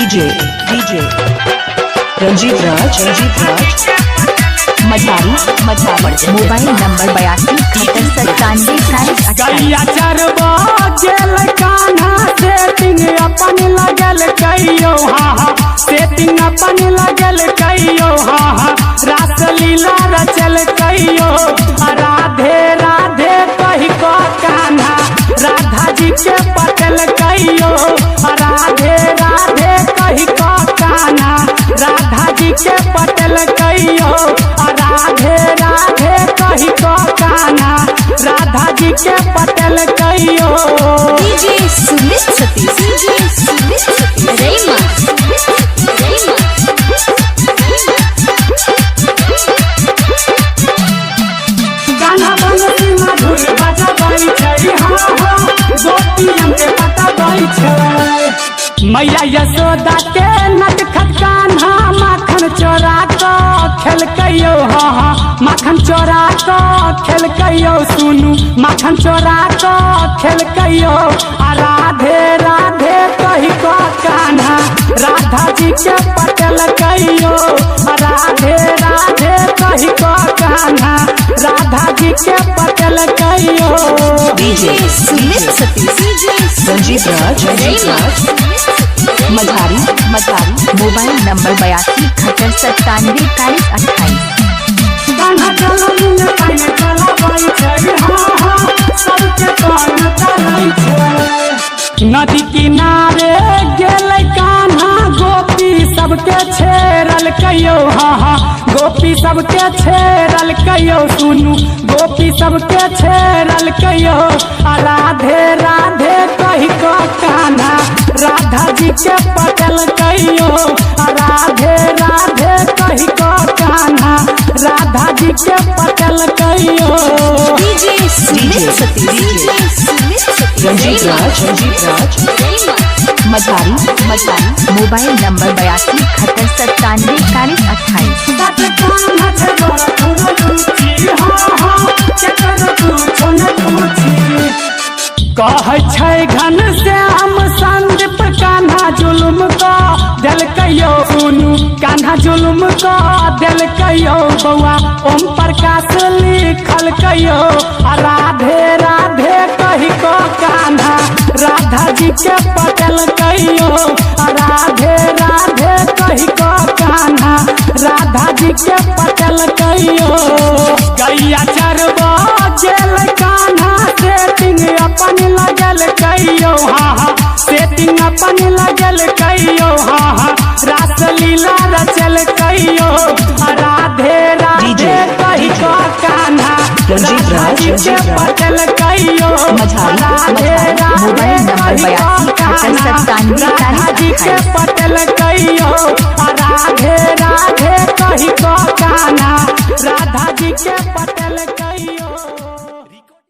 DJ DJ Ranjit Raj Ranjit Raj Majhari Majhari mobile number 82 71 97 40 28। गैया चरबा गेल Kanha setting अपन लगल कहियो हा हा, सेटिंग अपन लगल कहियो हा हा, रास लीला रचल कहियो। राधे राधे कहि क कान्हा राधा जी के पटल कहियो, राधे राधे कहि क कान्हा राधा जी के पटल कहियो, राधे राधे कहि क कान्हा राधा जी के पटल कहियो। DJ Sumit Satish DJ Sumit Satish रैमा रैमा। गाना बंसी मधुर बजबै छै हाँ हाँ, गोपियन के पटबै छै। मैया यशोदा के नटखट कान्हा माखन चोरा क खेलकैयो हाँ हाँ, माखन चोरा क खेलकैयो सुनू माखन चोरा क खेलकैयो। आ राधे राधे कहि क कान्हा राधा जी के पटल कहियो, राधे राधे कहि क कान्हा राधा जी के पटल कहियो। डीजे सुमित सतीश डीजे रंजीत राज रंजीत रैमा राज मझारी मझारी मोबाइल नंबर 82 71 97 40 28। कान्हा चलबिन पाइन चलबै छै हाँ हाँ, सबके पान चलै छै। नदी किनारे गेलै कान्हा गोपी सबके छेड़ल कहियो हाँ हाँ, गोपी सबके छेड़ल कहियो सुनू गोपी सबके छेड़ल कहियो। आ राधे राधे कहि क कान्हा राधा जी के पटल कहियो, आ राधे राधे कहि क कान्हा राधा जी के पटल कहियो। डीजे सुमित सतीश डीजे सुमित सतीश रंजीत राज रंजीत राज मझारी मझारी मोबाइल नंबर 82 71 97 40 28। कहै छै घन श्याम संदीप कान्हा जुलुम क देलकैयो सुनू कान्हा जुलुम क देलकैयो बौआ ओम प्रकाश लिखल कहियो। आ राधे राधे कहि क कान्हा राधा जी के पटल कहियो, आ राधे राधे कहि क कान्हा राधा जी के पटल कहियो। गैया चरबा गेल कान्हा सेटिंग अपन लगल कहियो हाँ हाँ, सेटिंग अपन लगल कहियो हाँ हाँ, रास लीला रचल कहियो। राधे राधे डीजे, कहि क कान्हा रंजीत राधा राज, जी के रंजीत राज। पटल कहियो, मझारी, राधे मझारी, राधे मोबाइल नंबर कहि क 82 71 कान्हा 97 राधा जी के 40 पटल कहियो।